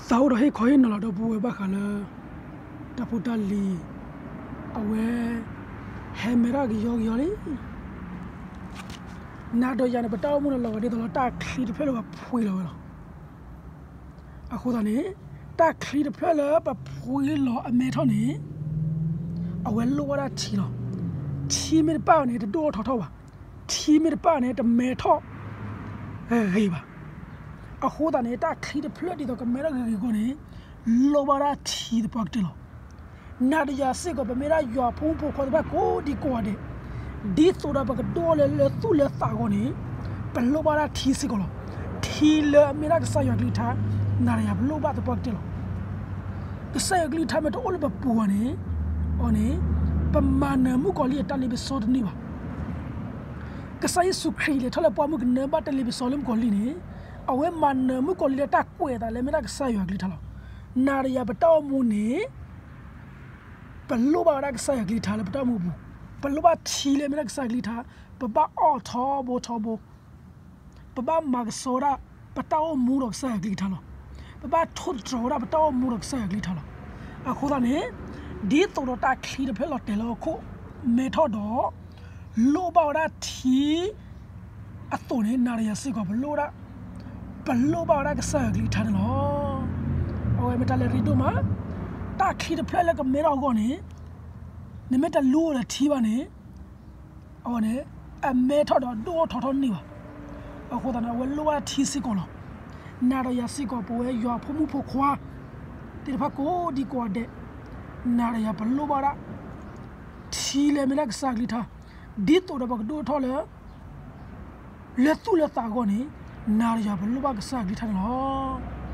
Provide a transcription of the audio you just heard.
သးအိၣ်ဒီးဟ့ၣ်ခီဟ့ၣ်နီၤလီၤဒီပုၢ်ဝဲၢ်ဘၣ်ဃးလၢ တၢ်ဖိတၢ်လံၤ အဝဲ ဟဲမဲထီၣ်ကယီကယီလံ. နၤဒီးယၤန့ၣ် ပတၢ်အိၣ်မူန့ၣ်လီၤဂာ်ဒ်သိးလၢတၢ်ချံတဖျၢၣ်လၢပဖှ့လီၤဝဲလီၤ. အဃိသတးန့ၣ် တၢ်ချံတဖျၢၣ်လၢပဖှ့လီၤအမဲထီၣ်န့ၣ် အဝဲလိၣ်ဘၣ်ဒၣ်ထံလီၤ. ထံမ့ၢ်တပၣ်န့ၣ် တဒိၣ်ထီၣ်ထီထီၣ်ဘၣ်. ထံမ့ၢ်တပၣ်န့ၣ် တမဲထီၣ်ဂ့ၤဂ့ၤဘၣ်. အဃိသတးန့ၣ် တၢ်ချံတဖျၢၣ်ဒ်သိးကမဲထီၣ်ဂ့ၤဂ့ၤအဂီၢ်န့ၣ် လိၣ်ဘၣ်ဒၣ်ထံသပှၢ်ကတၢၢ်လီၤ. နၤဒီးယၤစ့ၢ်ကီး ပမ့ၢ်ဒၣ်ယွၤဖိမုၣ်ဖိခွါသ့ၣ်တဖၣ်ကိးဒံကိးဂၤဒဲး, ဒ်သိးဒီးပကဒိၣ်ထီၣ်လၢသူၣ်လၢသးအဂီၢ်န့ၣ် ပလိၣ်ဘၣ်ဒၣ်ထံစ့ၢ်ကီးလီၤ. ထံလၢအမ့ၢ်ဒၣ်ကစၢ်ယွၤကလုၢ်ကထါ နၤဒီးယၤပလိၣ်ဘၣ်သပှၢ်ကတၢၢ်လီၤ. ကစၢ်ယွၤကလုၢ်ကထါမ့ၢ်တအိၣ်လၢပပူၤဘၣ်န့ၣ် အန့ၣ် ပမၤနၢၤမုၣ်ကီၤလံၢ်အတၢ်လ့ပစီတန့ၢ်ဘၣ်. ကစၢ်ယ့ၣ်ၡူးခရံာ်လဲၤထီၣ်လၢပှၢ်မုၢ်ကနၢဘၣ်တၢ်လ့ပစီလၢမုၣ်ကီၤလံၢ်န့ၣ် အဝဲမၤနၢၤမုၣ်ကီၤလံၢ်လၢတၢ်ကွဲးအသးလၢအမ့ၢ်ဒၣ်ကစၢ်ယွၤကလုၢ်ကထါလီၤ. နၤဒီးယၤပတၢ်အိၣ်မူန့ၣ် ပလိၣ်ဘၣ်ဝဲဒၣ်ကစၢ်ယွၤကလုၢ်ကထါလၢပတၢ်အိၣ်မူအပူၤ, ပလိၣ်ဘၣ်ထံလၢအမ့ၢ်ဒၣ်ကစၢ်ယွၤကလုၢ်ကထါ, ပဘၣ်အီၣ်ထီဘိထီဘိ ပဘၣ်မၤကဆှီဝဲဒၣ် ပတၢ်အိၣ်မူဒီးကစၢ်ယွၤကလုၢ်ကထါလီၤ. ပဘၣ်ထိၣ်သတြီၤဝဲဒၣ်ပတၢ်အိၣ်မူဒီးကစၢ်ယွၤကလုၢ်ကထါလီၤ. အဃိသတးန့ၣ် ဒ်သိးဒီးတၢ်ချံတဖျၢၣ်လီၤတဲာ်လၢဟီၣ်ခိၣ် မဲထီၣ်ဒီး လိၣ်ဘၣ်ဝဲဒၣ်ထံ အသိးန့ၣ် နၤဒီးယၤစ့ၢ်ကီး ပလိၣ်ဝဲဒၣ် ပလိၣ်ဘၣ်ဝဲဒၣ်ကစၢ်ယွၤကလုၢ်ကထါန့ၣ်လီၤ. အဝဲမ့ၢ်တၢ်လၢအရ့ဒိၣ်မး, တၢ်ချံတဖျၢၣ်လၢကမဲထီၣ်အဂီၢ်န့ၣ် နမ့ၢ်တလူလၢထံဘၣ်န့ၣ် အဝဲန့ၣ် အမဲထီၣ်ဒီးဒိၣ်ထီၣ်ထီထီၣ်န့ၢ်ဘၣ်. အဃိသတးန့ၣ် အဝဲလိၣ်ဘၣ်ထံစ့ၢ်ကီးလီၤ. နၤဒီးယၤစ့ၢ်ကီး ပဝဲယွၤဖိမုၣ်ဖိခွါ သ့ၣ်တဖၣ်ကိးဒံကိးဂၤဒဲး, နၤဒီးယၤပလိၣ်ဘၣ်ဒၣ် ထံလၢအမ့ၢ်ဒၣ်ကစၢ်ယွၤကလုၢ်ကထါ, ဒ်သိးဒီးပကဒိၣ်ထီၣ်လၢ လၢသူၣ်လၢသးအဂီၢ်န့ၣ် နၤဒီးယၤပလိၣ်ဘၣ်ကစၢ်ယွၤကလုၢ်ကထါန့ၣ်လီၤ.